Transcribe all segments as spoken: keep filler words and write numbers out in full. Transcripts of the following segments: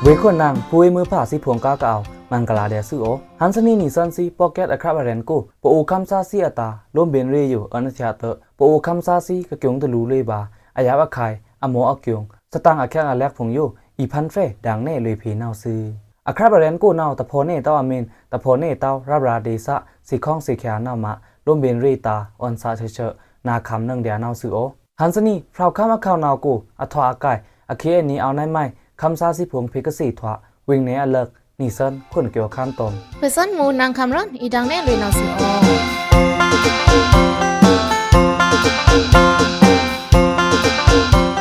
ဗွေႏခွန်နင်ꩻဖူးဝေးမွိုးဖါသီးဖိုင်ႏ ကားကအဝ်ႏမဂ်လာႏဒျာႏသွူသြ။ ဟန်ႏသနီꩻ နီသွဉ်းသီး podcast အခြပ် ရဲဉ်ႏကို ပအိုဝ်ႏခမ်းသားသီးအတာႏ လိုမ်းဗဉ်ႏရေꩻယိုအွောန်ႏအထျꩻတွော့ꩻ ပအိုဝ်ႏခမ်းသားသီးကကျူံႏတလူႏလွေꩻဗာႏ အယပ်ꩻခုဲင်ႏ အမော့အကျုံႏ သတင်ꩻအချက်အလက်ဖိုင်ႏယို အီႏဖန်းဖြယ်ဒင်ႏနယ်လွေꩻဖေႏနဝ်ꩻသွူ။ အခြပ် ရဲဉ်ႏကိုနဝ်ꩻ တဖော်နယ်တဝ်းအမဉ်ꩻ တဖော်နယ်တဝ်းရပ်ꩻရာႏ ဒေႏသား သီးခုံးသီးချေꩻနဝ်ꩻမꩻ လိုမ်းဗဉ်ႏရေꩻတာႏ အွဉ်ႏသꩻချော့ချော့ နာႏခမ်းနင်ꩻဒျာႏနဝ်ꩻသွူ။ ဟန်ႏသနီꩻ ဖြောဝ်ꩻခမ်းအခေါင်နဝ်ꩻကို အထွာꩻအကိုင် အခေတ်အနည်း အဝ်ႏနယ်မီု ခမ်းသားသီးဖိုင်ႏဖေႏကသေထွာ ဝိင်နယ်အလၢက် နီသွဉ်း ခွန်ကျော်ခမ်း တွင်ꩻ ပသွဉ်မူႏနင်ꩻခမ်းရွဉ်ႏ အီႏဒင်ႏနယ်လွေꩻနဝ်ꩻသွူ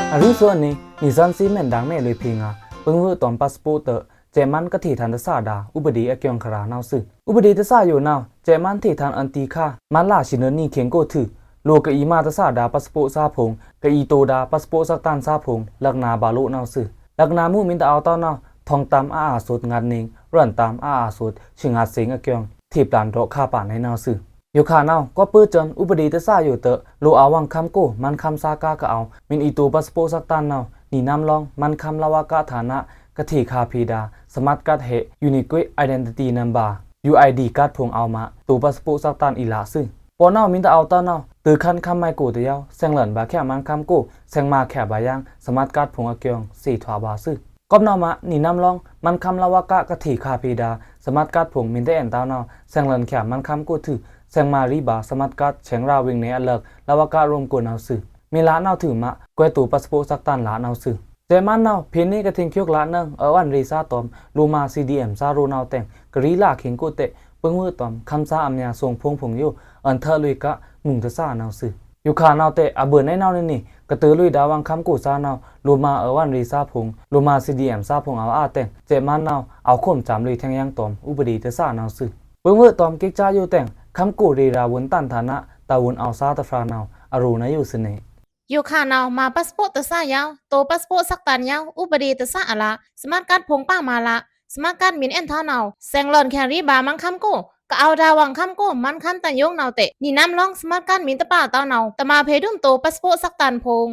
။ အရူသွဉ်အနံꩻ နီသွဉ်းသီးမန်ဒင်ႏနယ်လွေꩻဖေႏငါႏ ပိုင်ႏဝွိုးတွမ်ႏ passport တွော့ꩻ စဲ့ꩻမန်းကထေꩻထန်ႏတသ့ဒါႏ ဥပဒေအကျုံႏခရာနဝ်ꩻသွူ။ ဥပဒေတသ့ယိုနဝ်ꩻ စဲ့ꩻမန်းထေꩻထန်ႏ အွဉ်ႏတီႏခါ မတ်လဆံနွံနံꩻခေတ်ကိုထုး လိုꩻကအီႏမးတသ့ဒါႏ passportသားဖိုင်ႏ ကအီႏတိုဒါႏ passportသက်တမ်းသားဖိုင်ႏ လက္ခဏာဗာႏလိုꩻနဝ်ꩻသွူ။ လက္ခဏာမူး မီႏတအဝ်ႏတဝ်းနဝ်ꩻ ထောင်ဒဏ်အါအါသွတ်ငါႏနွံ ရာန်ႏတမ်းအါအါသွတ် ဆံငါႏသီးအကျုံႏ ထေꩻပျန်ဒေါ့ꩻခါပာႏနယ်နဝ်ꩻသွူ။ ယိုခါနဝ်ꩻ ကောပ်ပိုဝ်းကျဉ်ꩻ ဥပဒေတသ့ယိုတွော့ꩻ လိုꩻအဝ်ႏဝင်ႏခမ်းကို မန်းခမ်းသားကားကအဝ်ႏ မီႏအီႏတို passportသက်တမ်းနဝ်ꩻ နီနမ်းလောင်း မန်းခမ်းလဝကဌာန ကထေꩻခါဖေႏဒါႏ စမတ်ꩻကတ်ꩻဟဲ့ unique identity number UID cardဖိုင်ႏ အဝ်ႏမး တို passportသက်တမ်းအီႏလꩻသွူ။ ပော့ꩻနဝ်ꩻ မီႏတအဝ်ႏတဝ်းနဝ်ꩻ တိုႏခမ်းခမ်းမုဲင်ကိုတယဝ်း သဲင်လန်ဗာႏချာ မန်းခမ်းကို သဲင်မါချာဗာႏယင်း စမတ်ꩻကတ်ဖိုင်ႏအကျုံႏ သေထွာဗာႏသွူ။ ကောပ်နဝ်ꩻမး နီနမ်းလောင်း မန်းခမ်းလဝက ကထေꩻခါဖေႏဒါႏ စမတ်ꩻကတ်ဖိုင်ႏ မီႏတအဲန်ႏတဝ်းနဝ်ꩻ သဲင်လန်ချာ မန်းခမ်းကိုထုး သဲင်မါရီဗာႏ စမတ်ꩻကတ် ဆဲင်ရာဝိင်နယ်အလၢက် လဝကရုံးကိုနဝ်ꩻသွူ။ မီႏလနဝ်ꩻထုးမး ကွဲးတို passportသက်တမ်းလနဝ်ꩻသွူ။ စဲ့ꩻမန်းနဝ်ꩻ ဖေႏနယ်ကထိင်ႏချွိုးလနွံ အွောန်ꩻရေꩻသားတွမ်ႏ လိုꩻမာ CDMသားရိုꩻနဝ်ꩻတဲင် ကရီးလꩻခေင်ႏကိုတဲ ပိုင်ႏဝွိုးတွမ်ႏ ခမ်းသားအမျာစုံဖိုင်ႏဖိုင်ႏယို အွဉ်ႏထွဲလွေꩻက မုင်ႏတသ့နဝ်ꩻသွူ။ ယိုခါနဝ်ꩻတဲ အဘိုဝ်ꩻနယ်နဝ်ꩻနံꩻနံꩻ ကတဵုလွေꩻဒါႏဝင်ႏခမ်းကိုသားနဝ်ꩻ လိုꩻမာအွောန်ꩻရေꩻသားဖိုင်ႏ လိုꩻမာ CDMသားဖိုင်ႏ အဝ်ႏအါတဲင် စဲ့ꩻမန်းနဝ်ꩻ အဝ်ႏခုမ်ႏစမ်းလွေꩻထဲင်ယင်းတွမ်ႏ ဥပဒေတသ့နဝ်ꩻသွူ။ ပိုင်ႏဝွိုးတွမ်ႏ ကိတ်ꩻစာယိုတဲင် ခမ်းကိုရေꩻဒါႏဝင်ႏတန်ႏဌာန တာဝန်အောက်စားတဖရာနဝ်ꩻ အရိုꩻနယိုသွူနေ ယိုခါနဝ်ꩻမး passportတသ့ယဝ်ꩻ တို passportသက်တမ်းယဝ်ꩻ ဥပဒေတသ့အလ စမတ်ꩻကတ်ဖိုင်ႏပာမလ စမတ်ꩻကတ်မီႏအဲန်ႏထွဲနဝ်ꩻ သဲင်လန်ချာရီဗာႏ မန်းခမ်းကို ကအဝ်ႏဒါႏဝင်ႏခမ်းကို မန်းခမ်းတန်ႏယိုင်နဝ်ꩻတဲ နီနမ်းလောင်း စမတ်ꩻကတ်မီႏတပါတဝ်းနဝ်ꩻ တမါဖေႏဒုံးတို passportသက်တမ်းဖိုင်ႏ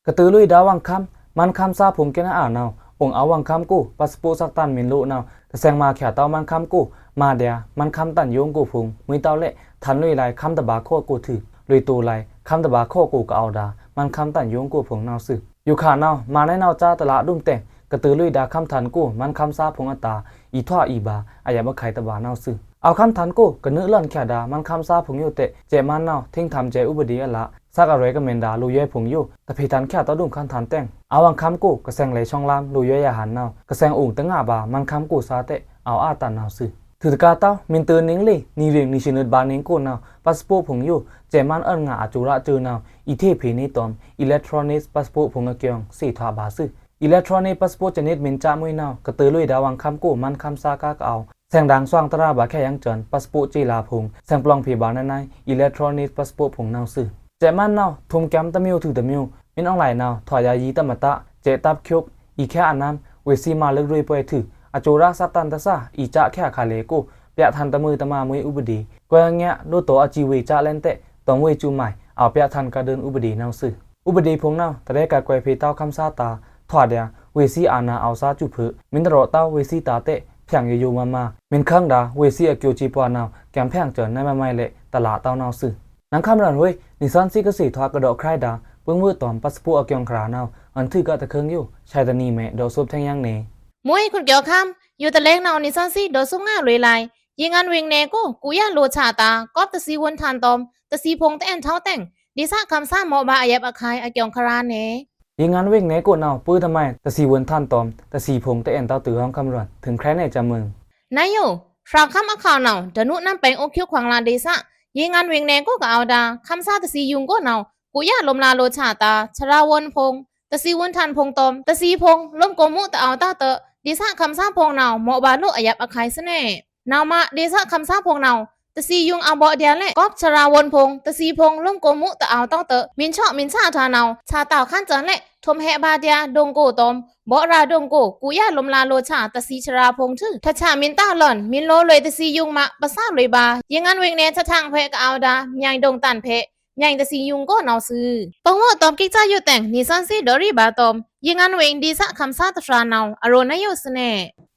ကတဵုလွေꩻဒါႏဝင်ႏခမ်း မန်းခမ်းသားဖိုင်ႏ ကဲနအါနဝ်ꩻ အိုင်အဝ်ႏဝင်ႏခမ်းကို passportသက်တမ်းမီႏလိုꩻနဝ်ꩻ တသဲင်မါချာတဝ်းမန်းခမ်းကို မါဒျာႏ မန်းခမ်းတန်ႏယိုင်ကိုဖိုင်ႏ မွေးတဝ်းလဲ့ ထန်လွေꩻလၢ ခမ်းတဗာႏခေါ့ကိုထုး လွေꩻတိုလၢ ခမ်းတဗာႏခေါ့ကို ကအဝ်ႏဒါႏ မန်းခမ်းတန်ႏယိုင်ကိုဖိုင်ႏနဝ်ꩻသွူ။ ယိုခါနဝ်ꩻ မါနယ်နဝ်ꩻကြားတလဒုံးတဲင် ကတဵုလွေꩻဒါႏခမ်းထန်ႏကို မန်းခမ်းသားဖိုင်ႏအတာႏ အီႏထွဲအီႏဗာႏ အယပ်ꩻခုဲင်ႏတဗာႏနဝ်ꩻသွူ။ အဝ်ႏခမ်းထန်ႏကို ကနုလွဉ်ချာဒါႏ မန်းခမ်းသားဖိုင်ႏယိုတဲ စဲ့ꩻမန်းနဝ်ꩻ ထိင်းထမ်းစဲ့ဥပဒေအလ သက်အရွယ်ကမန်ဒါႏ လိုꩻယွဲဖိုင်ႏယို တဖေႏထန်ႏချာတဒုံးခမ်းထန်ႏတဲင် အဝ်ႏဝင်ႏခမ်းကို ကသဲင်လဲႏဆွင်းလမ်း လိုꩻယွဲယဟန်ႏနဝ်ꩻ ကသဲင်အိုင်တငါဗာႏ မန်းခမ်းကိုသားတဲ အဝ်ႏအါတန်ႏနဝ်ꩻသွူ။ ထုတကာတဝ်း မီႏတဵုနွံလဲ နွံရင်းနွံဆံနွံဗာႏနွံကိုနဝ်ꩻ passportဖိုင်ႏယို စဲ့ꩻမန်းအွဉ်ႏငါႏအစူရꩻစူနဝ်ꩻ အီႏထေ့ဖေႏနယ်တွမ်ႏ electronic passportဖိုင်ႏအကျုံႏ သေထွဲဗာႏသွူ။ electronic passportစနစ်မီႏစမွေးနဝ်ꩻ ကတဵုလွေꩻဒါႏဝင်ႏခမ်းကို မန်းခမ်းသားကားကအဝ်ႏ သဲင်ဒင်သွင်တရာဗာႏချာယင်းစဲ့ꩻ passportစေ့ꩻလာဖိုင်ႏ သဲင်ပလွင်ဖေႏဗာႏနနုဲင် electronic passportဖိုင်ႏနဝ်ꩻသွူ။ စဲ့ꩻမန်းနဝ်ꩻ ထုမ်ႏကမ်တမွော်ထုတမွော် မီႏအွင်လိုင်းနဝ်ꩻ ထွဲယၤယီတမတ စဲ့ꩻတပ်ဖြုတ် အီႏချာအနမ်း ဝေ့ꩻသီးမါလုက်ရွေးပွဲထုး အစူရꩻသက်တမ်းတသ့ အီႏစခာခါလဲကို ဖေႏထန်ႏတမွော်တမွော်ဥပဒေ ကွဲးငါလိုတ်းတိုအစည်းအဝေးစလဲန်တဲ တွမ်ဝေ့ꩻစူမိုင် အဝ်ႏဖေႏထန်ႏကဒုံးဥပဒေနဝ်ꩻသွူ။ ဥပဒေဖိုင်ႏနဝ်ꩻ တရဲကကွဲးဖေႏတဝ်းခမ်းသားတာႏ ထွဲဒျာႏ ဝေ့ꩻသီးအာဏာအောက်စားစုဖု မီႏတရော့တဝ်းဝေ့ꩻသီးတာႏတဲ ဖြန့်ယိုယိုမါမါ မီႏခင်းဒျာႏ ဝေ့ꩻသီးအကျိုးစီးပွားနဝ်ꩻ ကဲဖြန့်စဲ့ꩻနမမိုင်လဲ တလတဝ်းနဝ်ꩻသွူ။ နင်ႏခမ်းရန်ဝေ့ꩻ နီသွဉ်းသီးကသေထွဲကဒီးခြဲဒါႏ ပိုင်ႏဝွိုးတွမ်ႏ passportအကျုံႏခရာနဝ်ꩻ အွဉ်ႏထွဲကတခွိုင်ႏယို ဆဲးတနံၤမဲ ဒေါ်စုပ်ထဲင်ယင်းနေ မွေးခွန်ကျော်ခမ်း ယိုတလဲင်နဝ်ꩻ နီသွဉ်းသီးဒေါ်စုပ်ငါလွေꩻလၢ် ရေငန်ဝိင်နယ်ကို ကူယလိုꩻချာတာႏ ကောပ်တသီးဝွိုန်ထန်ႏတွမ်ႏ တသီးဖိုင်ႏတအဲန်ႏထွဲတဲင် ဒေသခမ်းသားမော့ဗာႏအယပ်ꩻခုဲင်ႏ အကျုံႏခရာနေ ရေငန်ဝိင်နယ်ကိုနဝ်ꩻ ပို့ꩻတမိုင် တသီးဝွိုန်ထန်ႏတွမ်ႏ တသီးဖိုင်ႏတအဲန်ႏထွဲ တိုဝ်းဟွံႏခမ်းရွဉ်ႏ ထိုင်ခြဲးနယ်စမုံ နယို ဖြောဝ်ꩻခမ်းအခေါင်နဝ်ꩻ ဒဏုနမ်းပဲင်ႏ အိုးချူခွင်လးဒေသ ရေငန်ဝိင်နယ်ကိုကအဝ်ႏဒါႏ ခမ်းသားတသီးယုင်ကိုနဝ်ꩻ ကူယလိုမ်းလာလိုꩻချာတာႏ ချရာဝွိုန်ဖိုင်ႏ တသီးဝွိုန်ထန်ႏဖိုင်ႏတွမ်ႏ တသီးဖိုင်ႏ လိုမ်းကိုမူးတအဝ်ႏတဝ်းတော့ꩻ ဒေသခမ်းသားဖိုင်ႏနဝ်ꩻ မော့ဗာႏလိုꩻအယပ်ꩻအခုဲင်ႏသွူနေ နဝ်ꩻမး ဒေသခမ်းသားဖိုင်ႏနဝ်ꩻ တသီးယုင်အဗော့ဒျာႏလဲ ကောပ်ချရာဝွိုန်ဖိုင်ႏ တသီးဖိုင်ႏ လိုမ်းကိုမူးတအဝ်ႏတဝ်းတော့ꩻ မီႏဆွော့မီႏဆာထွဲနဝ်ꩻ ချာတာႏခန်းစံလဲ ထုမ်ႏဟဲဗာႏဒျာႏ ဒုံကိုတွမ်ႏ ဗော့ရာဒုံကို ကူယလိုမ်းလာလိုꩻချာ တသီးချရာဖိုင်ႏထုး ထချာမီႏတလွဉ် မီႏလိုလွေꩻတသီးယုင်မး ပသလွေꩻဗာႏ ရေငန်ဝိင်နယ် ထထန်ႏခွဲကအဝ်ႏဒါႏ မြိုင်ဒုံတန်ႏဖေ့ မျိုင်တသီယုံကို နဝ်ꩻသွူ။ ပူင်ဝွော့ꩻတွမ် ကိကၠါယုဒ်ꩻတဲင် နီသွဉ်းသီး ဒေါ်ရီဗာတွမ် ယိုင်ႏငါႏဝေင် ဒေသꩻခမ်းသားတဖြားနဝ်ꩻ အရောꩻနုဲင်းယိုစွူနေ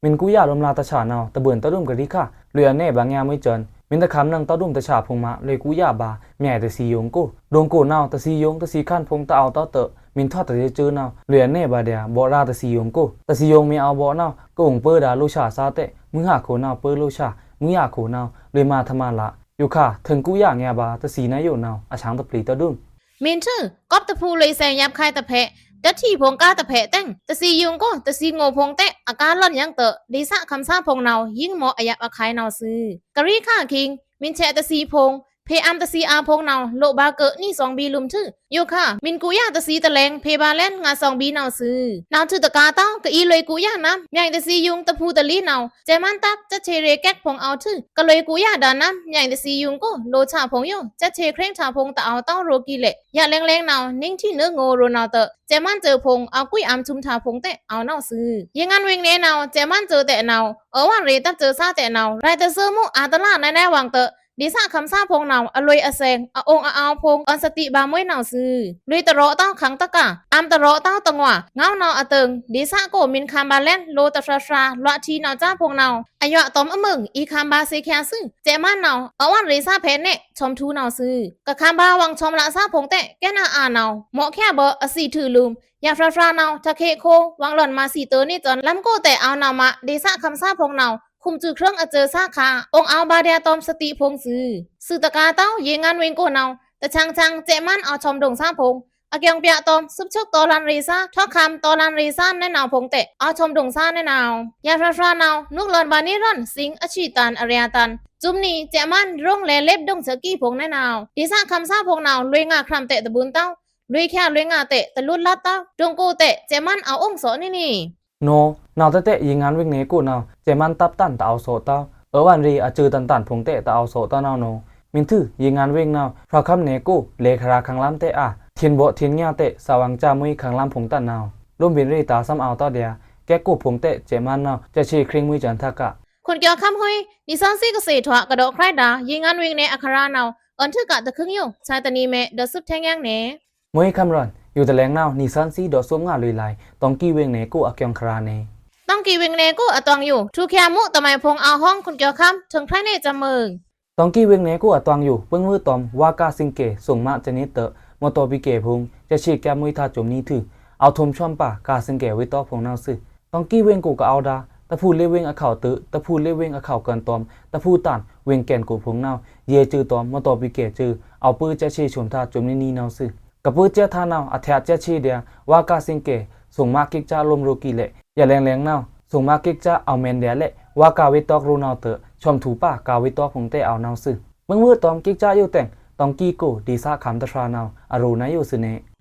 မီႏကုယာ် လွမ်ꩻလာတဆာနဝ်ꩻ တဗွိုန်တဒွံၣ်ကရီခါ လွေꩻအနဲဗာႏငါႏမွိုင်းစွန် မီႏတခမ်းနုဲင်းတဒွံၣ်တဆာဖုံႏမ လွေꩻကုယာ်ဗာႏ မျိုင်တသီယုံကို ဒွိုင်ကိုနဝ်ꩻ တသီယုံ တသီခမ်းဖုံႏ တအောဝ်ႏတောက်တ့ꩻ မီႏထွတ်ꩻတရေႏစွူနဝ်ꩻ လွေꩻအနဲဗာႏဒျာႏ ဗော့ꩻရာꩻတသီယုံကို တသီယုံမီႏအောဝ်ဗော့ꩻနဝ်ꩻ ကအုံႏပဵုဒၣ် လိုꩻသာꩻသၢတဲ မွိုင်းဟꩻခုန်နဝ်ꩻ ပဵုလိုꩻသာꩻ မွိုင်းဟꩻခုန်နဝ်ꩻ လွေꩻမာႏထမလာ ယိုခါ ထိုင်ကုယာ်ငါႏဗာႏ တသီနုဲင်းယို နဝ်ꩻ အဆန်းတပျီတဒွံၣ် မီႏထွူ ကောပ်တဖူလွေꩻသဲင်ယပ်ꩻခါတဖက် ဓာတ်ထီးဖုံႏကားတဖက်တဲင် တသီယုံကို တသီငိုꩻဖုံႏတဲ အကားလွန်ယင်းတ့ꩻ ဒေသꩻခမ်းသားဖုံႏနဝ်ꩻ ယိုင်ႏမော့ꩻအယပ်ꩻအခါနဝ်ꩻသွူ။ ကရီခါခိင်း မီႏဆဲးတသီဖုံႏ ဖေႏအမ်းတသီအာဖုံႏနဝ်ꩻ လိုꩻဗာႏကွိုက်ꩻနီသွင်ဘီလုမ်ထွူ ယိုခါ မီႏကုယာ်တသီတလဲင် ဖေႏဗာႏလဲန်ငါသွင်ဘီနဝ်ꩻသွူ။ နဝ်ꩻထွူတကာႏတဝ်း ကအီလွေꩻကုယာ်နမ်း မျိုင်တသီယုံ တဖူတလီနဝ်ꩻ စဲးမန်းတပ် စက်ခြေရည်ကက်ဖုံႏအောဝ်ထွူ ကလွေꩻကုယာ်ဒါႏနမ်း မျိုင်တသီယုံကို လိုꩻသာꩻဖုံႏယို စက်ခြေခရင်းသာဖုံႏ တအောဝ်ႏတောက်ရောႏကီလဲ့ ယလဲင်လဲင်နဝ်ꩻ နွိင်းထီနွိုင်းငိုꩻရောႏနဝ်ꩻတ့ꩻ စဲးမန်းစွူဖုံႏ အောဝ်ကွိုက်ꩻအမ်းသွမ်သာဖုံႏတဲ အောဝ်နဝ်ꩻသွူ။ ယိုင်ႏငါႏဝေင်ꩻနေနဝ်ꩻ စဲးမန်းစွူတဲနဝ်ꩻ အဝွၼ်ရေတပ်စွူသာတဲနဝ်ꩻ ရိုက်တာစွူမူး အာတလနွဲနွဲဝွင်တ့ꩻ ဒေသꩻခမ်းသားဖုံႏနဝ်ꩻ အလွေꩻအသဲင် အအိုင်အအောဝ်ဖုံႏ အွဉ်ႏသတိဗာႏမွိုင်းနဝ်ꩻသွူ။ လွေꩻတရော့ꩻတဝ်း ခင်းတကာ အမ်းတရော့ꩻတဝ်း တငွာ ငေါနဝ်ꩻအတိုင် ဒေသꩻကို မီႏခမ်းဗာႏလဲန် လိုꩻတဖြာဖြာ လွေꩻထီနဝ်ꩻသာဖုံႏနဝ်ꩻ အယွတ်ꩻတွမ်အမွိုင် အီႏခမ်းဗာႏသေချာသွူ စဲးမန်းနဝ်ꩻ အဝွၼ်ရေသာဖဲနဲ သွမ်ထူနဝ်ꩻသွူ။ ကခမ်းဗာႏဝွင်သွမ်လသာဖုံႏတဲ ကဲနအာနဝ်ꩻ မော့ꩻချာဗော့ꩻ အသီထုလုမ် ယဖြာဖြာနဝ်ꩻ ထခေးခိူဝ် ဝွင်လွောန်မꩻသီတုဲနေတွန် လမ်းကိုတဲ အောဝ်နဝ်ꩻမ ဒေသꩻခမ်းသားဖုံႏနဝ်ꩻ ခွုမ်စွူခရူင်းအစွူသာခါ အိုင်အောဝ်ဗာႏဒျာႏတွမ်သတိဖုံႏသွူ။ သွူတကာႏတဝ်း ယိုင်ႏငါႏဝေင်ꩻကိုနဝ်ꩻ တဆန်းဆန်း စဲးမန်းအောဝ်သွမ်ဒွိုင်သာဖုံႏ အကျွင်ႏပြတွမ် သွပ်ꩻစွုပ်ꩻတောလန်ရေသာ ထောက်ခံတောလန်ရေသာနွဲနဝ်ꩻဖုံႏတဲ အောဝ်သွမ်ဒွိုင်သာနွဲနဝ်ꩻ ယဖြာဖြာနဝ်ꩻ နုတ်လွောန်ဗာႏနီရွန်သီး အသီတန်အရေအတန် စွမ်နီ စဲးမန်းရုံးလဲꩻလပ်ဒွိုင်သကိဖုံႏနွဲနဝ်ꩻ ဒေသꩻခမ်းသားဖုံႏနဝ်ꩻ လွေꩻငါႏခရမ်တဲတဗွိုန်တဝ်း လွေꩻချာလွေꩻငါႏတဲ တလွတ်လပ်တဝ်း ဒွိုင်ကိုတဲ စဲးမန်းအောဝ်အိုင်သော့ꩻနီနီ နဝ်ꩻ နဝ်ꩻတဲတဲ ယိုင်ႏငါႏဝေင်ꩻနေကိုနဝ်ꩻ စဲးမန်းတပ်တန်တအောဝ်သော့ꩻတဝ်း အဝွၼ်ရေအစွူတန်တန်ဖုံႏတဲ တအောဝ်သော့ꩻတဝ်းနဝ်ꩻနဝ်ꩻ မီႏထွူ ယိုင်ႏငါႏဝေင်ꩻနဝ်ꩻ ဖြာခမ်းနေကို လဲခရာခင်းလမ်းတဲအာ ထီန်ဗော့ꩻထီန်ငါတဲ သဝင်ႏစာမွေးခင်းလမ်းဖုံႏတန်နဝ်ꩻ လိုမ်းဗဉ်ႏရေꩻတာႏသမ်အောဝ်တဝ်းဒျာႏ ကဲကိုဖုံႏတဲ စဲးမန်းနဝ်ꩻ စက်ခြေခရင်းမွေးစွန်သာခါ ခွန်ကျော်ခမ်း ဟွေး နီသွဉ်းသီးကသ့ထွာ ကဒေါ့ꩻခရိုက်ဒါ ယိုင်ႏငါႏဝေင်ꩻနေအခရာနဝ်ꩻ အွဉ်ႏထွူကတခွိုင်ယို သွဉ်းတနီမဲ ဒေါ်သွပ်ထဲင်ယင်းနေ မွေးခမ်းရွန် ယိုတလဲင်နဝ်ꩻ နီသွဉ်းသီးဒေါ့သွပ်ငါလွေꩻလၢ တောင်ႏကီꩻဝေင်ꩻနေကိုအကျွင်ႏခရာနေ တောင်ႏကီꩻဝေင်ꩻနေကိုအတွင်ယို ထွူချာမူးတမိုင်ဖုံႏအောဝ်ဟွင် ခွန်ကျော်ခမ်း ထိုင်ဖြိုင်နေစမ်းမွိုင် တောင်ႏကီꩻဝေင်ꩻနေကိုအတွင်ယို ပိုင်ဝွော့ꩻတွမ် ဝါႏကားသင်ꩻကယ် သွင်ꩻမစနစ်တဲ မော်တော်ဘီးကယ်ဖုံႏ စက်ခြေကျပ်မွေးသာစွမ်နီထွူ အောဝ်သွမ်သွမ်ပါ ကားသင်ꩻကယ်ဝေးတောက်ဖုံႏနဝ်ꩻသွူ။ တောင်ႏကီꩻဝေင်ꩻကိုကအဝ်ဒါ တဖူလေဝ့င်ႏအခဝ်တု တဖူလေဝ့င်ႏအခဝ်ကၢၼ်တွမ် တဖူတန်ဝေင်ႏကဲန်ကိုဖုံႏနဝ်ꩻ ယဲစွူတွမ် မော်တော်ဘီးကယ်စွူ အောဝ်ပဵုစက်ခြေသွမ်သာစွမ်နီနီနဝ်ꩻသွူ။ ကပဵုစက်ခြေနဝ်ꩻ အထျꩻစက်ခြေဒျာႏ ဝါႏကားသင်ꩻကယ် သွင်ꩻမကိကၠါလိုမ်းရိုးကီးလဲ့ ယလဲင်လဲင်နဝ်ꩻ သွင်ꩻမကိကၠါ အောဝ်မဲန်ဒျာႏလဲ့ ဝါႏကားဝေးတောက်ရိုးနဝ်ꩻတဲ သွမ်ထူပါ ကားဝေးတောက်ဖုံႏတဲ အောဝ်နဝ်ꩻသွူ။ ပိုင်ဝွော့ꩻတွမ် ကိကၠါယိုတဲင် တောင်ႏကီꩻကို ဒေသꩻခမ်းသားတဖြာနဝ်ꩻ အရောꩻနုဲင်းယိုသွူနေ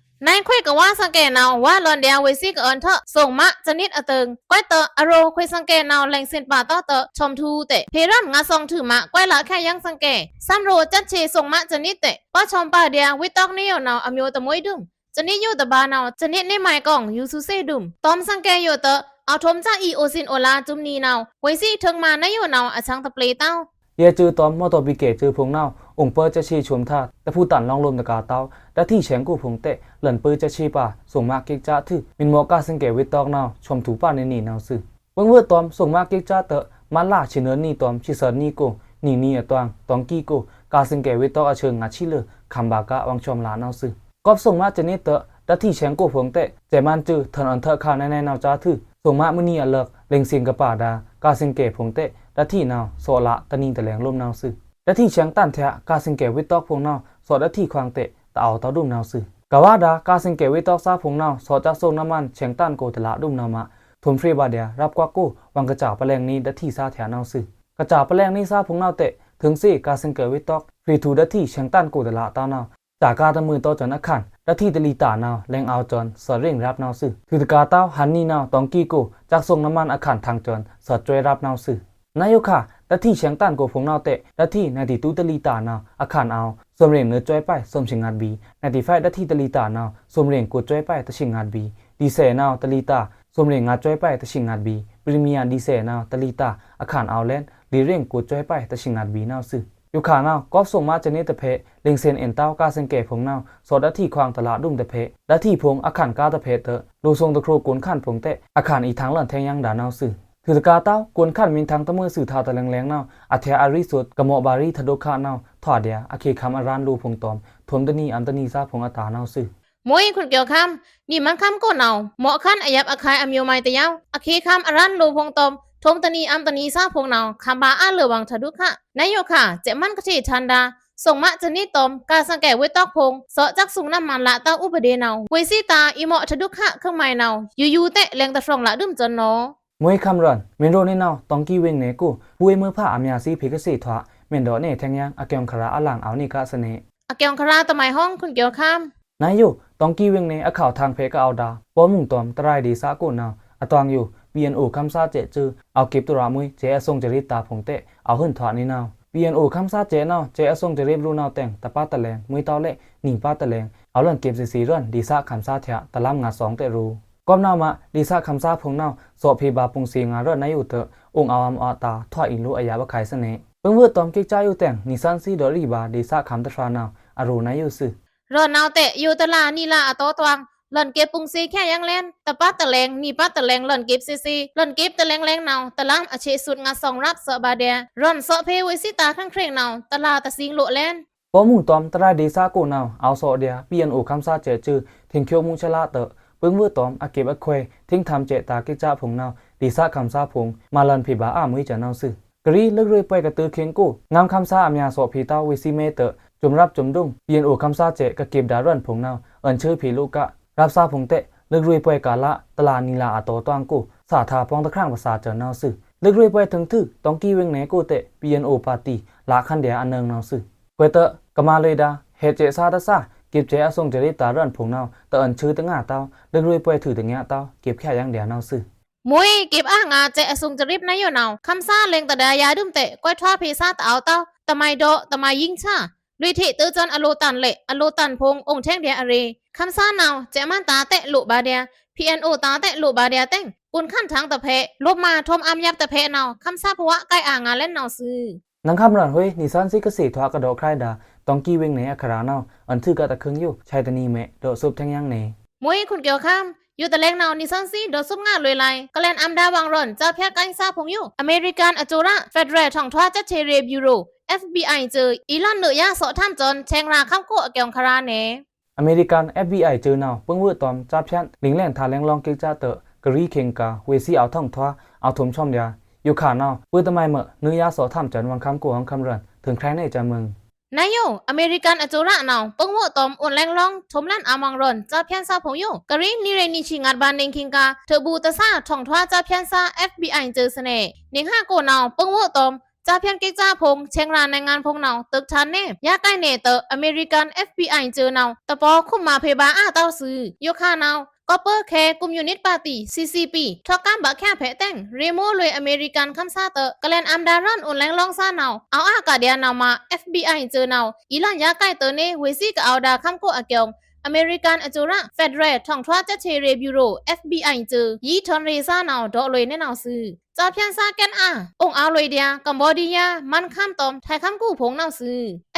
နွေခွေကဝါသင်ꩻကယ်နဝ်ꩻ ဝါႏလွောန်ဒျာႏဝေးသီးကအွဉ်ႏထွူ သွင်ꩻမစနစ်အတိုင် ကွဲးတဲ အရောꩻခွေသင်ꩻကယ်နဝ်ꩻ လဲင်သင်ပါတောက်တဲ သွမ်ထူတဲ ဖေရွန်ငါသွင်ထူမ ကွဲးလချာယင်းသင်ꩻကယ် သမ်ရိုꩻစက်ခြေသွင်ꩻမစနစ်တဲ ပသွမ်ပါဒျာႏ ဝေးတောက်နီယိုနဝ်ꩻ အမျိုးတမွိုးဒုမ် စနစ်ယိုတဗာနဝ်ꩻ စနစ်နီမွဲင်ကောင် ယိုသွူသေဒုမ် တွမ်သင်ꩻကယ်ယိုတဲ အောဝ်ထွမ်စအီအိုသင်ꩻအိုလာစွမ်နီနဝ်ꩻ ဝေးသီးထိုင်မနုဲင်းယိုနဝ်ꩻ အသွင်တပျီတဝ်း ယဲစွူတွမ် မော်တော်ဘီးကယ်စွူဖုံႏနဝ်ꩻ အိုင်ပဵုစက်ခြေသွမ်သာ တဖူတန်လောင်လိုမ်းတကာႏတဝ်း ဓာတ်ထီးဆဲင်ကိုဖုံႏတဲ လန်ပဵုစက်ခြေပါ သွင်ꩻမကိကၠါထွူ မီႏမော့ကားသင်ꩻကယ်ဝေးတောက်နဝ်ꩻ သွမ်ထူပါနီနီနဝ်ꩻသွူ။ ပိုင်ဝွော့ꩻတွမ် သွင်ꩻမကိကၠါတဲ မတ်လဆံနွိုင်းနီတွမ် ဆံသီုနံကို နီနီအတွင် တောင်ႏကီꩻကို ကားသင်ꩻကယ်ဝေးတောက်အဆူငါႏသီးလဵု ခမ်းဗာႏကားဝွင်သွမ်လနဝ်ꩻသွူ။ ကွပ်သွင်ꩻမစနစ်တဲ ဓာတ်ထီးဆဲင်ကိုဖုံႏတဲ စဲးမန်းစွူ ထွဉ်အွဉ်ႏထွူခါနွဲနွဲနဝ်ꩻသွူ။ သွင်ꩻမမုနီအလၢက် လဲင်သင်ကပါဒျာႏ ကားသင်ꩻကယ်ဖုံႏတဲ ဓာတ်ထီးနဝ်ꩻ သော့လတနီတလဲင်လိုမ်းနဝ်ꩻသွူ။ ဓာတ်ထီးဆဲင်တန်ထျာ ကားသင်ꩻကယ်ဝေးတောက်ဖုံႏနဝ်ꩻ သော့ဓာတ်ထီးခွင်တဲ တအောဝ်တဲဒုမ်နဝ်ꩻသွူ။ ကဝါဒျာႏ ကားသင်ꩻကယ်ဝေးတောက်သါဖုံႏနဝ်ꩻ သော့စက်သွုပ်ꩻနမန် ဆဲင်တန်ကိုတလဒုမ်နဝ်ꩻမ ထွမ်ဖြေဗာဒျာႏ ရပ်ကွက်ကို ဝွင်ကစာပလဲင်နီဓာတ်ထီးသါထျာနဝ်ꩻသွူ။ ကစာပလဲင်နီသါဖုံႏနဝ်ꩻတဲ ထိုင်သေ ကားသင်ꩻကယ်ဝေးတောက် ဖြေထူဓာတ်ထီးဆဲင်တန်ကိုတလတဝ်းနဝ်ꩻ စကားတမွိုးတောက်စွန်အခန် ဓာတ်ထီးတလီတာနဝ်ꩻ လဲင်အောဝ်စွန် သွဉ်ရ့င်ရပ်နဝ်ꩻသွူ။ ထွူတကာႏတဝ်း ဟန်နီနဝ်ꩻ တောင်ႏကီꩻကို စက်သွုပ်ꩻနမန်အခန်ထင်စွန် သွဉ်စွဲရပ်နဝ်ꩻသွူ။ နဝ်ꩻယိုခါ ဓာတ်ထီးဆဲင်တန်ကိုဖုံႏနဝ်ꩻတဲ ဓာတ်ထီး ninety-twoတလီတာနဝ်ꩻ အခန်အောဝ် သွမ်ရ့င်နွိုက်စွဲပိုက် သွမ်သီငါးဘီ ninety-fiveဓာတ်ထီးတလီတာနဝ်ꩻ သွမ်ရ့င်ကိုစွဲပိုက် တသီငါးဘီ ဒီဇယ်နဝ်ꩻ တလီတာ သွမ်ရ့င်ငါစွဲပိုက် တသီငါးဘီ ပရီမီယာ ဒီဇယ်နဝ်ꩻ တလီတာ အခန်အောဝ်လဲန် လေးရ့င်ကိုစွဲပိုက် တသီငါးဘီနဝ်ꩻသွူ။ ယိုခါနဝ်ꩻ ကောပ်ꩻသူင်ꩻမာꩻကျစ်တဖက် လင်ꩻသင်ꩻအဉ်ႏတဝ်း ကားသင်ꩻကဲꩻဖုံႏနဝ်ꩻ သော့ꩻအထီခွင်ꩻတလꩻဒုမ်တဖက် ဒတ်ꩻထီဖိုင်ႏအခန်ႏကားတဖက်တွော့ꩻ လိုꩻသူင်ꩻတခရိုꩻကုႏခန်ႏဖုံႏတွော့ꩻ အခန်ႏအီႏထင်ႏလွဉ်ꩻထင်ႏယင်းဒါနဝ်ꩻသွူ။ ထွူတကာႏတဝ်း ကုႏခန်ႏမီးထင်ႏတမွိုးသွူးထါတလဲင်လဲင်နဝ်ꩻ အထျꩻအရီးသွုတ်း ကမော့ဗာရီး ထဒုက္ခနဝ်ꩻ ထွာဒျာႏ အခေႏခမ်းအရန်းလိုꩻဖုံႏတွမ် ထူမ်ႏတနီꩻအံႏတနီꩻသားဖုံႏအတာႏနဝ်ꩻသွူ။ မွိုးခွန်ကျော်ခမ်း နီမန်းခမ်းကိုနဝ်ꩻ မော့ခမ်းအယပ်ꩻအခုဲင်ႏအမျိုးမိုင်းတယဝ်း အခေႏခမ်းအရန်းလိုꩻဖုံႏတွမ် ထူမ်ႏတနီꩻအံႏတနီꩻသားဖုံႏနဝ်ꩻ ခမ်းဗာႏအါလွေꩻဝင်ႏထဒုက္ခ နယောခါ စဲ့ꩻမန်းကထေးထန်ဒါ သူင်ꩻမာꩻကျစ်တွမ် ကားသင်ꩻကဲꩻဝေးတွက်ဖုံႏ သော့ꩻစက်ꩻသုင်ꩻနမ်းမန်ꩻလꩻတဝ်းဥပဒေနဝ်ꩻ ဝေးသီးတာႏ အီမော့ထဒုက္ခခုံးမိုင်းနဝ်ꩻ ယူယူတဲ့ လဲင်တဖြုံလဒုမ်စွန်နော မွိုးခမ်းရွဉ် မင်းတို့နေနဝ်ꩻ တောင်ကြီးဝေင်နယ်ကို ဘူးဝေးမွိုးဖါအများကြီး ဖေကစေးထွာ မင်းတို့နေထင်ႏယင်း အကျုံခရာအလင်အောင်နေကစနေ အကျုံခရာတမိုင်ဟောင်း ခွန်ကျော်ခမ်း နယော တောင်ကြီးဝေင်နယ် အခဝ်ထင်ႏဖဲကအဝ်ဒါ ပော့ꩻမုင်တွမ် တရိုင်ဒေသကိုနဝ်ꩻ အတွင်ယို ပီအန်အိုခမ်းသားစဲ့ꩻစွူ အဝ်ႏကပ်တရာမွိုး စဲ့ꩻအစုင်စရိတ်တာႏဖုံႏတွော့ꩻ အဝ်ႏဟိုင်ထွာနေနဝ်ꩻ ပီအန်အိုခမ်းသားစဲ့ꩻနဝ်ꩻ စဲ့ꩻအစုင်စရိတ်ရူနဝ်ꩻတဲ့င် တပတ်တလဲင် မွိုးတဝ်းလဲ့ နီပတ်တလဲင် အဝ်ႏလွဉ်ꩻကပ်စီစီရွဉ် ဒေသခမ်းသားထျꩻ တလမ်းငါသွင်တွော့ꩻရူ ကောပ်နဝ်ꩻမ ဒေသခမ်းသားဖုံႏနဝ်ꩻ သော့ꩻဖေႏဗာႏပုင်ꩻသေငါရွဉ်နယောတွော့ꩻ အုံအဝ်ႏအမွဲအတာႏ ထွာအီႏလိုꩻအယပ်ꩻအခုဲင်ႏသနေ ပင်းဝွို့တွမ်ကိကျာယိုတဲ့င် နီသန်သီးဒီးရီဗာႏ ဒေသခမ်းသားထျꩻနဝ်ꩻ အရူနယောသွူ ရွဉ်နဝ်ꩻတဲ့ ယိုတလနီလအတိုတွင် လွဉ်ꩻကပ်ပုင်ꩻသေခဲယင်းလဲင် တပတ်တလဲင် နီပတ်တလဲင် လွဉ်ꩻကပ်စီစီ လွဉ်ꩻကပ်တလဲင်လဲင်နဝ်ꩻ တလမ်းအချေꩻသွုတ်းငါသွင်ရပ်သော့ꩻဗာႏဒျာႏ ရွဉ်သော့ꩻဖေႏဝေးသီးတာႏခရံင်ခရံင်နဝ်ꩻ တလꩻတသီးလိုꩻလဲင် ပော့ꩻမုင်တွမ် တရိုင်ဒေသကိုနဝ်ꩻ အဝ်ႏသော့ꩻဒျာႏ ပီအန်အိုခမ်းသားစဲ့ꩻစွူ ထင်ႏချောမုန်းချစ်လာတွော့ꩻ ပင်းဝွို့တွမ် အကျပ်အခွဲ ထင်ႏထမ်းစဲ့ꩻတာႏကိကျာဖုံႏနဝ်ꩻ ဒေသခမ်းသားဖုံႏ မလွဉ်ꩻဖေႏဗာႏအမွိုးစနဝ်ꩻသွူ ကရီး လွိုက်ရွေးပွဲကတုတ်းခင်ကို ငမ်းခမ်းသားအများသော့ꩻဖေႏတဝ်းဝေးသီးမဲတွော့ꩻ စွမ်ရပ်စွမ်ဒုင် ပီအန်အိုခမ်းသားစဲ့ꩻ ကကျပ်ဒါရွဉ်ဖုံႏနဝ်ꩻ အွဉ်ချွေးဖေႏလိုက ရပ်သားဖုံႏတဲ့ လွိုက်ရွေးပွဲကာလ တလနီလအတိုတွင်ကို စာႏတာႏပေါင်းတခရံင်ပစာႏစွန်နဝ်ꩻသွူ လွိုက်ရွေးပွဲထိုင်ထွူ တောင်ကြီးဝေင်နယ်ကိုတဲ့ ပီအန်အိုပါတီ လခမ်းဒျာႏအနွောင်နဝ်ꩻသွူ ကွဲးတွော့ꩻ ကမလွေဒါ ဟဲစဲ့ꩻသားတသား ကျပ်စဲ့ꩻအစုင်စရိတ်တာႏရွဉ်ဖုံႏနဝ်ꩻ တအွဉ်ချွေးတငါတဝ်း လွိုက်ရွေးပွဲထွူတငါတဝ်း ကျပ်ခဲယင်းဒျာႏနဝ်ꩻသွူ မွိုးကျပ်အာငါစဲ့ꩻအစုင်စရိတ်နယောနဝ်ꩻ ခမ်းသားလဲင်တဒါႏယၤဒုမ်တဲ့ ကွဲးထွာဖေႏသားတအဝ်ႏတဝ်း တမိုင်ဒေါ့ တမိုင်ယိင်းသား လွေထေ့တွော့ꩻစွန်အလိုꩻတန်ꩻလဲ့ အလိုꩻတန်ꩻဖုံႏ အုံထဲင်ဒျာႏအရေ ခမ်းသားနဝ်ꩻ စဲ့ꩻမန်းတာႏတဲ့လိုꩻဗာႏဒျာႏ ပီအန်အိုတာႏတဲ့လိုꩻဗာႏဒျာႏတဲ့င် ကုန်းခမ်းထင်ႏတဖက် လိုပ်ꩻမာထွမ်ႏအမ်းယပ်ꩻတဖက်နဝ်ꩻ ခမ်းသားဖဝါꩻကိုင်အာငါလဲင်နဝ်ꩻသွူ နင်ခမ်းရွဉ်ဟွေး နီသန်သီးကစေ့ထွာကဒေါ့ꩻခရိုင်ဒါ တောင်ကြီးဝေင်နယ်အခရာနဝ်ꩻ အွဉ်ထွူကတခုံယို ဆာတနီမဲ ဒေါ့ꩻသွပ်ထဲင်ႏယင်းနေ မွိုးခွန်ကျော်ခမ်း ယိုတလဲင်နဝ်ꩻ နီသန်သီးဒေါ့ꩻသွပ်ငါလွေꩻလံ ကလဲန်ႏအမ်းဒါႏဝင်ႏရွဉ် ကြားဖြတ်ကိုင်စားဖုံႏယို အမေရိကန်အစိုးရ ဖက်ဒရယ်ထောင်ထွားစစ်ဆေးရေးဗျူရို FBIစွို အီလွဉ်နုာ်ယါသော့ꩻထမ်းစွန် ဆဲင်ရာႏခမ်းကိုအကျုံခရာနေ အမေရိကန် FBIစွိုနဝ်ꩻ ပင်းဝွို့တွမ် ကြားဖြတ် လင်လဲန်ႏတာႏလဲင်လောင်းကိကျာတွော့ꩻ ကရီးခင်ကာ ဝေးသီးအဝ်ႏထောင်ထွား အဝ်ႏထွမ်ႏချွမ်ႏဒျာႏ ယိုခါနဝ်ꩻ ပှို့တမိုင်မဲ နုာ်ယါသော့ꩻထမ်းစွန်ဝင်ႏခမ်းကိုဟွံခမ်းရွဉ် ထိုင်ခရိုင်နယ်စဲမွင် နယော အမေရိကန်အစိုးရနဝ်ꩻ ပင်းဝွို့တွမ် အွဉ်လဲင်လောင်း ထွမ်ႏလဲန်ႏအမ်းဝင်ႏရွဉ် ကြားဖြတ်စားဖုံႏယို ကရီး နီရေနီချီငါဗာႏနေင်ခင်ကာ ထွို့ဘူတသား ထောင်ထွားကြားဖြတ်စား FBIစွိုသနေ နေင်ဟကိုနဝ်ꩻ ပင်းဝွို့တွမ် ကြားဖြတ်ကိကျာဖုံႏ ဆဲင်ရာႏနိုင်ငံဖုံႏနဝ်ꩻ တိုတ်းထန်နေ ယါကိုင်နေတွော့ꩻ အမေရိကန် FBIစွိုနဝ်ꩻ တပော့ခုမ်ႏမၤဖေႏဗာႏအါတဝ်းသွူ ယိုခါနဝ်ꩻ ကော့ပားခဲ ကွန်မြူနစ်ပါတီ CCP ထောက်ခံဗာႏခဲဖဲတဲ့င် ရေမိုးလွေအမေရိကန်ခမ်းသားတွော့ꩻ ကလဲန်ႏအမ်းဒါႏရွဉ် အွဉ်လဲင်လောင်းသားနဝ်ꩻ အဝ်ႏအာကဒျာႏနဝ်ꩻမး FBIစွိုနဝ်ꩻ အီလွဉ်ယါကိုင်တွော့ꩻနေ ဝေးသီးကအဝ်ႏဒါႏခမ်းကိုအကျုံ အမေရိကန်အစိုးရ ဖက်ဒရယ်ထောင်ထွားစစ်ဆေးရေးဗျူရို FBIစွို ယီထွဉ်ရေသားနဝ်ꩻ ဒေါ့ꩻလွေꩻနေနဝ်ꩻသွူ ကြားဖြတ်စားကဲန်အာ အုံအဝ်ႏလွေꩻဒျာႏ ကမ်ဘောဒီးယား မန်းခမ်းတွမ် ထိုင်ခမ်းကိုဖုံႏနဝ်ꩻသွူ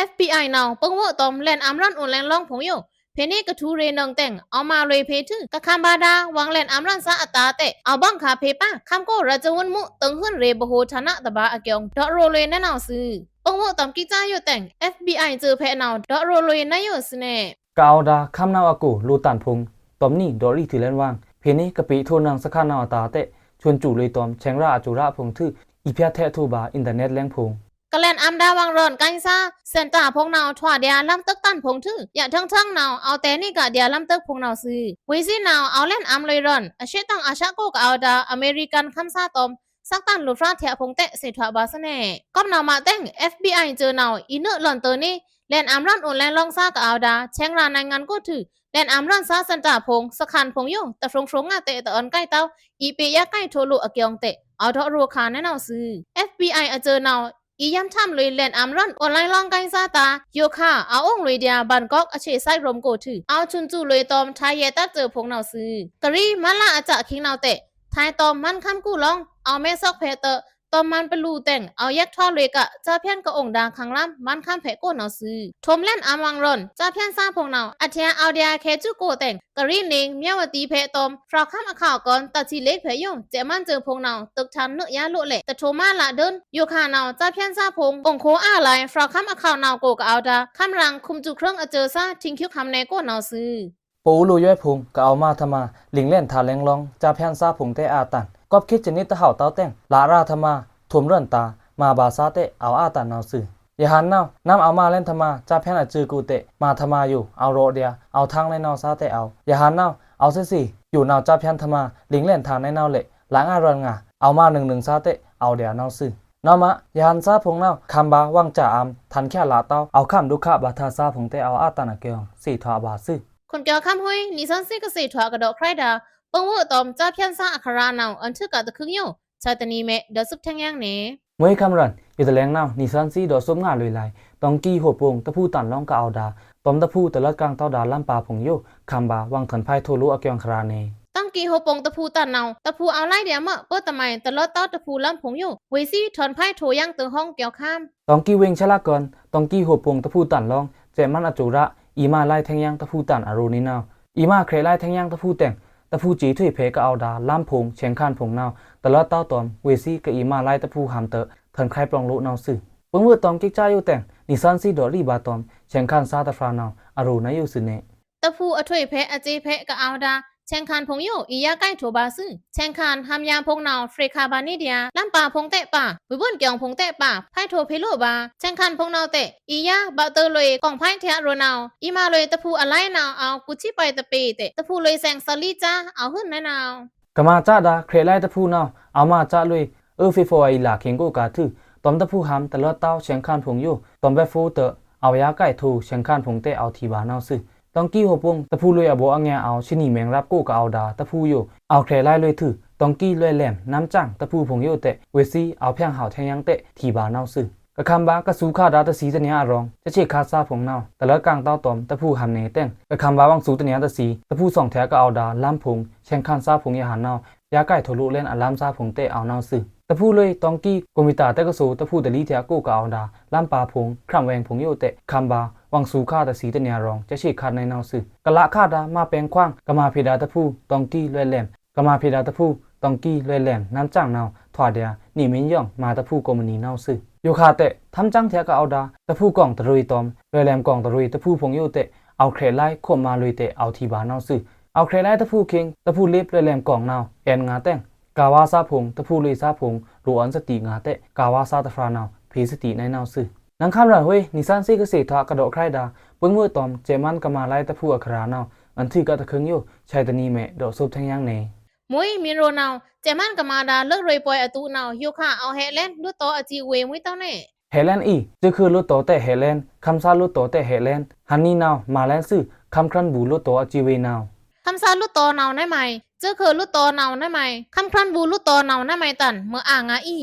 FBIနဝ်ꩻ ပင်းဝွို့တွမ် လဲန်ႏအမ်းရွဉ် အွဉ်လဲင်လောင်းဖုံႏယို ဖဲနေကထူႏရေနုာ်တဲ့င် အဝ်ႏမၤလွေꩻဖေႏထွူ ကခမ်းဗာႏဒါႏ ဝင်ႏလဲန်ႏအမ်းရွဉ်သားအတာႏတဲ့ အဝ်ႏဘင်ခါဖေႏပါ ခမ်းကိုရာဇဝင်မှု တိုင်ဟွဉ်ရေဗဟိုဌာနတဗာႏအကျုံ ဒေါ့ꩻရိုလွေꩻနေနဝ်ꩻသွူ ပင်းဝွို့တွမ်ကိကျာယိုတဲ့င် FBIစွိုဖဲနဝ်ꩻ ဒေါ့ꩻရိုလွေꩻနဝ်ꩻယိုသွူနေ ကအဝ်ႏဒါႏခမ်းနဝ်ꩻအကို လိုꩻတန်ဖိုင်ႏ တွမ်နီဒေါ့ꩻရီထွူလဲန်ဝင်း ဖဲနေကပေထိုနင်သခါနဝ်ꩻအတာႏတဲ့ ချွဉ်စူလွေꩻတွမ် ဆဲင်ရာႏအစူရာႏဖုံႏထွူ အီႏဖြတ်ထဲထိုဗာႏ အင်တာနက်လဲင်ဖုံႏ ကလဲန်ႏအမ်းဒါႏဝင်ႏရွဉ် ကိုင်စား စဲန်တာႏဖုံႏနဝ်ꩻ ထွာဒျာႏလမ်းတိုကတန်ဖိုင်ႏထွူ ယထိုင်ထိုင်နဝ်ꩻ အဝ်ႏတဲနေကဒျာႏလမ်းတိုကဖုံႏနဝ်ꩻသွူ ဝေးသီးနဝ်ꩻ အဝ်ႏလဲန်ႏအမ်းလွေꩻရွဉ် အရှေ့တောင်အာရှကိုကအဝ်ႏဒါႏ အမေရိကန်ခမ်းသားတွမ် စက်တန်လိုဖြားထဲအဖုံႏတဲ့ သေထွာဗာႏသွူနေ ကပ်နဝ်ꩻမးတဲ့င် FBIစွိုနဝ်ꩻ အီနုာ်လွဉ်တွော့ꩻနေ လဲန်ႏအမ်းရွဉ် အွဉ်လဲင်လောင်းသားကအဝ်ႏဒါႏ ဆဲင်ရာႏနိုင်ငံကိုထွူ လဲန်ႏအမ်းရွဉ်သားစဲန်တာႏဖုံႏ စခန်းဖုံႏယို တဖြုံဖြုံႏငါတဲ့တအွဉ်ကိုက်တဝ်း အီပေယါကိုက်ထိုလိုအကျုံတဲ့ အဝ်ႏဒေါ့ꩻရိုခါနေနဝ်ꩻသွူ FBIစွိုနဝ်ꩻ အီႏယမ်ႏထမ်းလွေꩻ လဲန်ႏအမ်းရွဉ် onlineလောင်းကိုင်စားတာႏ ယိုခါ အဝ်ႏအုံလွေꩻဒျာႏ ဘန်ကောက်အခြေစိုက်ရုံးကိုထွူ အဝ်ႏသွူလွေꩻတွမ် ထိုင်ရဲတပ်စွိုဖုံႏနဝ်ꩻသွူ ကရီး မလအစခိန်နဝ်ꩻတဲ့ ထိုင်တွမ် မန်းခမ်းကိုလောင်း အဝ်ႏမဲသောက်ဖဲတွော့ꩻ တွမ်မန်ပလူႏတဲင် အောဝ်ယက်ထွားလွေꩻက ကြားဖြတ်ကအိုင်ဒါႏခင်ႏလမ်း မန်ခမ်းဖက်ကိုနဝ်ꩻသွူ။ ထွမ်လဲ့အွောန်ရောန် ကြားဖြတ်သားဖုံႏနဝ်ꩻ အထျꩻ အောဝ်ဒျာႏခဲႏစုကိုတဲင် ကရီႏနေ မြဝတီဖက်တွမ် ဖြောက်ခမ်းအခေါက်ကွန် တာချီလိတ်ဖက်ယို စဲ့ꩻမန်စဲ့ꩻဖုံႏနဝ်ꩻ တွိုက်ꩻထန်နုဲ့ꩻယါလိုꩻလဲ့ တထိုံႏမလာဒုံး ယိုခါနဝ်ꩻ ကြားဖြတ်သားဖုံႏ အိုင်ခွိုအားလျော် ဖြောက်ခမ်းအခေါက်နဝ်ꩻကို ကအဝ်ဒါႏ ခမ်းရင်ꩻခုမ်စူꩻခြိုင်းအစဵုးသား ထိင်ꩻခုဟံႏနယ်ကိုနဝ်ꩻသွူ။ ပအိုးလိုꩻယွဲဖုံႏ ကအဝ်မါထမာ လိင်လဲ့ꩻထါလဲ့ꩻလောင်း ကြားဖြတ်သားဖုံႏတဲꩻအာတန် ကွပ်ꩻခိတ်စနစ်တဟဝ်တဝ်းတဲင် လရာထမာ ထွမ်ရန်တာႏ မါဗာႏသားတဲꩻ အဝ်အာတန်နဝ်ꩻသွူ။ ယဟန်ႏနဝ်ꩻ နမ်းအဝ်မါလဲ့ꩻထမာ ကြားဖြတ်အစဵုးကိုတဲꩻ မါထမာယို အဝ်ရော့ꩻဒျာႏ အဝ်ထန်းလဲ့ꩻနဝ်ꩻသားတဲꩻအဝ် ယဟန်ႏနဝ်ꩻ အဝ်သစ်သီ ယိုနဝ်ꩻ ကြားဖြတ်ထမာ လိင်လဲ့ꩻထါလဲ့ꩻနဝ်ꩻလဲ့ လငါရွန်ငါ အဝ်မါနုင်နုင်သားတဲꩻ အဝ်ဒျာႏနဝ်ꩻသွူ။ နဝ်ꩻမ ယဟန်ႏသားဖုံႏနဝ်ꩻ ခမ်းဗာႏ ဝင်ꩻကြာႏအမ်ႏ ထန်ႏချျားလꩻတဝ်း အောဝ်ခမ်းဒုက္ခဗာႏသားသားဖုံႏတဲꩻ အဝ်အာတန်အကျိုး သေထွာဗာႏသွူ။ ခွန်ကျော်ခမ်း ဟွေး နီသွဉ်းသီးကသေထွာကဒီးခြရွိုက်ဒါႏ ပိူင်ဝွို့ꩻတွမ် ကြားဖြတ်သားအခရာနဝ်ꩻ အန်ထုကတခွိုင်ယို ဆယ်တနံၤမဲ ဒေါ်စုထင်းယင်းနယ်။ မွေးခမ်းရင်ꩻ ယိုတလဲင်နဝ်ꩻ နီသွဉ်းသီးဒေါ်စုငါလွေꩻလါ တွင်ꩻကီးဟိုပုံ တဖုတန်လောင်းကအဝ်ဒါႏ တွမ်တဖုတလွတ်ကင်တောက်ဒါႏ လမ်းပါဖုံႏယို ခမ်းဗာႏ ဝင်ꩻထွန်ဖိုက်ထိုꩻလိုꩻ အကျိုးခြရာနယ်။ တွင်ꩻကီးဟိုပုံတဖုတန်နဝ်ꩻ တဖုအဝ်လိုင်းဒျာႏမွဲ့ ပဵုတမုဲင် တလွတ်တောက်တဖုလမ်းဖုံႏယို ဝေးသီးထွန်ဖိုက်ထိုꩻယင်းတိုဟွံႏကျိုးခြ တွင်ꩻကီးဝေင်ချလကင် တွင်ꩻကီးဟိုပုံတဖုတန်လောင်း စဲ့ꩻမန်အစူရာ အီမါလိုင်းထဲင်ယင်းတဖုတန်အရိုꩻနုဲ့နဝ်ꩻ အီမါခြေလိုင်းထဲင်ယင်းတဖုတဲင် တဖုစံထွေဖဲကအဝ်ဒါႏ လမ်းဖုံႏ ဆဲင်ႏခန်ဖုံႏနဝ်ꩻ တလွတ်တောက်တွမ် ဝေးသီး ကအီမါလိုင်းတဖုဟံႏတဝ်း ထွန်ခြပျောင်လိုနဝ်ꩻသွူ။ ပိူင်ဝွို့ꩻတွမ်ကိကျာယိုတဲင် နီသွဉ်းသီးဒေါ်ရီဗာႏတွမ် ဆဲင်ႏခန်သားတဖြာနဝ်ꩻ အရိုꩻနုဲ့ယိုသွူနယ်။ တဖုအထွေဖဲအစဲဖဲကအဝ်ဒါႏ ဆဲင်ႏခန်ဖုံႏယို အီယါကိုက်ထိုဗာႏသွူ။ ဆဲင်ႏခန်ဟံႏယါႏဖုံႏနဝ်ꩻ ဖြေခါဗာႏနုဲ့ဒျာႏ လမ်းပါဖုံႏတဲꩻပါ ဝေးပုဉ်ကျိုင်းဖုံႏတဲꩻပါ ဖိုက်ထိုဖဲလိုဗာႏ ဆဲင်ႏခန်ဖုံႏနဝ်ꩻတဲင် အီယါ ဘွဲ့တိုလွေꩻ ကွင်ဖိုက်ထဲအရိုꩻနဝ်ꩻ အီမါလွေꩻတဖုအလိုင်းနဝ်ꩻ အဝ်ကူချီပိုက်တပေတဲင် တဖုလွေꩻသဲင်သလီးကျား အဝ်ဟွံႏနုဲ့နဝ်ꩻ ကမါကျားဒါႏ ခြေလိုင်းတဖုနဝ်ꩻ အဝ်မါကျားလွေꩻ အဝ်ဖေဖော်ဝါရီလခံကိုကထွူ တွမ်တဖုဟံႏ တလွတ်တောက် ဆဲင်ႏခန်ဖုံႏယို တွမ်ဘဲဖိုးတဝ်း အဝ်ယါကိုက်ထို ဆဲင်ႏခန်ဖုံႏတဲအဝ်ထီဗာႏနဝ်ꩻသွူ။ တွင်ꩻကီးဟိုပုံ တဖုလွေꩻအဗော်အငဲအဝ် ဆနီမဲင်ရပ်ကိုကအဝ်ဒါႏ တဖုယို အဝ်ခြေလိုင်းလွေꩻထို တွင်ꩻကီးလွေꩻလဲမ် နမ်းကျင် တဖုဖုံႏယိုတဲင် ဝေးသီး အဝ်ဖြောင်ဟဝ်ထဲင်ယင်းတဲထီဗာႏနဝ်ꩻသွူ။ ကခမ်းဗာႏ ကသူခါဒါႏတသီးတနံꩻအရောင် စဲ့ꩻချေခါသားဖုံႏနဝ်ꩻ တလွတ်ကင်တောက်တွမ် တဖုဟံႏနယ်တဲင် ကခမ်းဗာႏ ဝင်သူတနံꩻတသီး တဖုသွင်ထဲကအဝ်ဒါႏ လမ်းဖုံႏ ဆဲင်ႏခန်သားဖုံႏယဟန်ႏနဝ်ꩻ ယါကိုက်ထိုလိုလ်လဲန်အလမ်းသားဖုံႏတဲအဝ်နဝ်ꩻသွူ။ တဖုလွေꩻ တွင်ꩻကီး ကွန်ပျူတာတက္ကသိုလ် တဖုတလီးထဲအကိုကအဝ်ဒါႏ လမ်းပါဖုံႏ ခြမ်းဝဲင်ဖုံႏယိုတဲင် ကခမ်းဗာႏ ဝင်သူခါတသီးတနံꩻအရောင် စဲ့ꩻချေခါနုဲ့နဝ်ꩻသွူ။ ကလးခါဒါႏ မါပဲင်ခွင် ကမါဖေဒါႏတဖု တွင်ꩻကီးလွေꩻလဲမ် ကမါဖေဒါႏတဖု တွင်ꩻကီးလွေꩻလဲမ် နမ်းကျင်နဝ်ꩻ ထွာဒျာႏ နီမင်းရောင် မါတဖုကုမ္ပဏီနဝ်ꩻသွူ။ ယိုခါတဲ ထမ်းကျင်ထဲကအဝ်ဒါႏ တဖုကွင်တရွေꩻတွမ် လွေꩻလဲမ်ကွင်တရွေꩻ တဖုဖုံႏယိုတဲင် အဝ်ခြေလိုင်းခုမ်မါလွေꩻတဲအဝ်ထီဗာႏနဝ်ꩻသွူ။ အဝ်ခြေလိုင်းတဖုခိင် တဖုလိပ်လွေꩻလဲမ်ကွင်နဝ်ꩻ အဲန်ငါတဲင် ကဝါသားဖုံႏ တဖုလွေꩻသားဖုံႏ လိုအွန်ႏသတိငါတဲ ကဝါသားတဖြာနဝ်ꩻ ဖေႏသတိနုဲ့နဝ်ꩻသွူ။ နင်ႏခမ်းရင်ꩻဟွေး နီသွဉ်းသီးကသေထွာကဒီးခြရွိုက်ဒါႏ ပိူင်ဝွို့ꩻတွမ် စဲ့ꩻမန်ကမါလိုင်းတဖုအခရာနဝ်ꩻ အန်ထုကတခွိုင်ယို ဆယ်တနံၤမဲ ဒေါ်စုထင်းယင်းနယ်။ မွေးမင်းရိုးနဝ်ꩻ စဲ့ꩻမန်ကမါဒါႏ လွတ်ရွေးပွဲအသုနဝ်ꩻ ယိုခါအဝ်ဟဲလဲန် လွတ်တော်အစည်းအဝေးမွေးတောင်းနယ် ဟဲလဲန်အီ စူးခုလွတ်တော်တဲဟဲလဲန် ခမ်းသားလွတ်တော်တဲဟဲလဲန် ဟန်နီနဝ်ꩻ မါလဲန်သွူ ခမ်းခြမ်းဘူလွတ်တော်အစည်းအဝေးနဝ်ꩻ ခမ်းသားလွတ်တော်နဝ်ꩻနဲမဲ စူးခုလွတ်တော်နဝ်ꩻနဲမဲ ခမ်းခြမ်းဘူလွတ်တော်နဝ်ꩻနဲမဲတန် မွေးအာငါအီ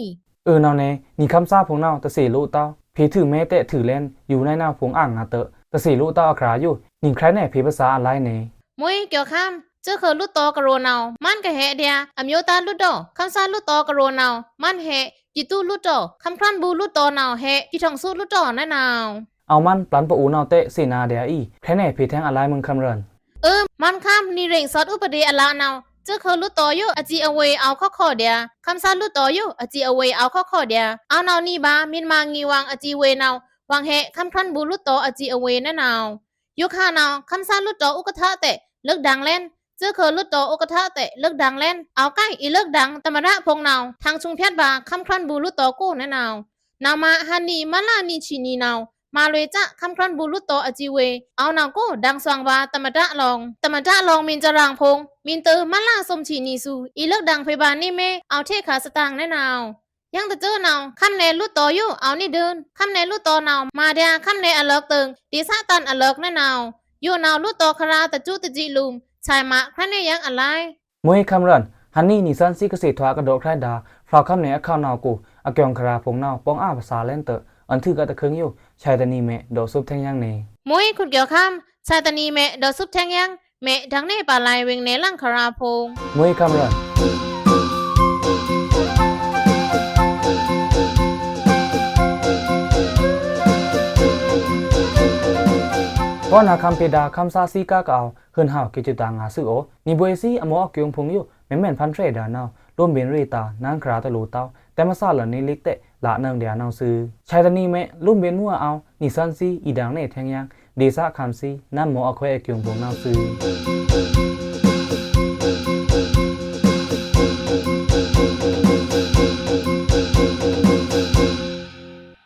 အွေနဝ်ꩻနဲ နီခမ်းသားဖုံႏနဝ်ꩻ တသေလိုတဝ်း ဖေႏထုမဲတဲထုလဲန် ယူနုဲ့နဝ်ꩻ ဖုံႏအာငါတဲ တသေလိုတဝ်းအခရာယို နီခြရွိုက်နဲ ဖေႏပစာအလိုင်းနယ်။ မွေးကျော်ခမ်း စူးခုလွတ်တော်ကရိုနဝ်ꩻ မန်ကဟဲဒျာႏ အမျိုးသားလွတ်တော် ခမ်းသားလွတ်တော်ကရိုနဝ်ꩻ မန်ဟဲ ပြည်သူ့လွတ်တော် ခမ်းခြမ်းဘူလွတ်တော်နဝ်ꩻဟဲ ပြည်ထောင်စုလွတ်တော်နုဲ့နဝ်ꩻ အဝ်မန်ပျန်ပအိုနဝ်ꩻတဲသေနာဒျာႏအီ ခြရွိုက်နဲဖေႏထဲင်အလိုင်းမွေးခမ်းရင်ꩻ အွေ မန်ခမ်းနီရိင်ႏသော့ဥပဒေအလနဝ်ꩻ စူးခုလွတ်တော်ယို အစည်းအဝေးအဝ်ခေါက်ခေါက်ဒျာႏ ခမ်းသားလွတ်တော်ယို အစည်းအဝေးအဝ်ခေါက်ခေါက်ဒျာႏ အဝ်နဝ်ꩻနီဗာႏ မြန်မာ့ငြိမ်ဝှံအစည်းအဝေးနဝ်ꩻ ဝှံဟဲ ခမ်းခြမ်းဘူလွတ်တော်အစည်းအဝေးနုဲ့နဝ်ꩻ ယိုခါနဝ်ꩻ ခမ်းသားလွတ်တော်ဥက္ကဋ္ဌတဲ လွတ်ဒင်လဲန် စူးခုလွတ်တော်ဥက္ကဋ္ဌတဲ လွတ်ဒင်လဲန် အဝ်ကိုက်အီလွတ်ဒင်သမ္မတဖုံႏနဝ်ꩻ ထင်ဆုံးဖြတ်ဗာႏ ခမ်းခြမ်းဘူလွတ်တော်ကိုနုဲ့နဝ်ꩻ နဝ်ꩻမ ဟန်နီမလနံချီနီနဝ်ꩻ မါလွေꩻစ ခမ်းခြမ်းဘူလွတ်တော်အစည်းအဝေး အဝ်နဝ်ꩻကို ဒင်သွင်ဗာႏ သမ္မတလောင်း သမ္မတလောင်းမင်းစရန်ဖုံႏ မင်းတုမလစုံချီနီသွူ အီလွတ်ဒင်ဖေႏဗာႏနီမဲ အဝ်ထေခါသတင်နုဲ့နဝ်ꩻ ယင်းတစူးနဝ်ꩻ ခမ်းနဲလွတ်တော်ယို အဝ်နီဒုံ ခမ်းနဲလွတ်တော်နဝ်ꩻ မါဒျာႏ ခမ်းနဲအလွတ်တုံ ဒေသတန်အလွတ်နုဲ့နဝ်ꩻ ယိုနဝ်ꩻလွတ်တော်ခရာတစူးတစံးလုမ် ဆဲ့ꩻမန်ခြရွိုက်နဲယင်းအလိုင်း မွေးခမ်းရင်ꩻ ဟန်နီနီသွဉ်းသီးကသေထွာကဒီးခြရွိုက်ဒါႏ ဖြောက်ခမ်းနဲအခဝ်နဝ်ꩻကို အကျိုးခြရာဖုံႏနဝ်ꩻ ပေါင်းအပ်ပစာလဲန်တဲ အန်ထုကတခွိုင်ယို ဆယ်တနံၤမဲ ဒေါ်စုထင်းယင်းနယ်။ မွေးခွန်ကျော်ခမ်း ဆယ်တနံၤမဲ ဒေါ်စုထင်းယင်း မဲဒင်နဲပာ်လိုင်ဝေင်နဲလင်ခြရာဖုံႏ မွေးခမ်းရင်ꩻ ပောနခမ်ႏဖေဒါႏ ခမ်းသားသီးကားကအဝ်ႏ ဟိုင်ဟဝ် ကေတ်စွာ ငါးသွူးအို နီဗွေႏသီး အမော့အကျုံႏဖုံႏယို မဲမဲ့ဖန်ဖြယ်ဒဏ်နဝ်ꩻ လိုမ်းဗဉ်ႏရေꩻတာႏ နန်းခရာႏတလူႏတဝ်း တဲမစားလၢန်နေလိတ်ꩻတဲ့ လနန်းဒျာႏနဝ်ꩻသွူ။ ဆာတနံၤမဲ လိုမ်းဗဉ်ႏမူးအဝ်ႏ နီသွဉ်းသီး အီႏဒင်ႏနယ်ထဲင်ယင်ႏ ဒေသခမ်းသီး နန်းမော့အခွဲအကျုံႏဖုံႏနဝ်ꩻသွူ။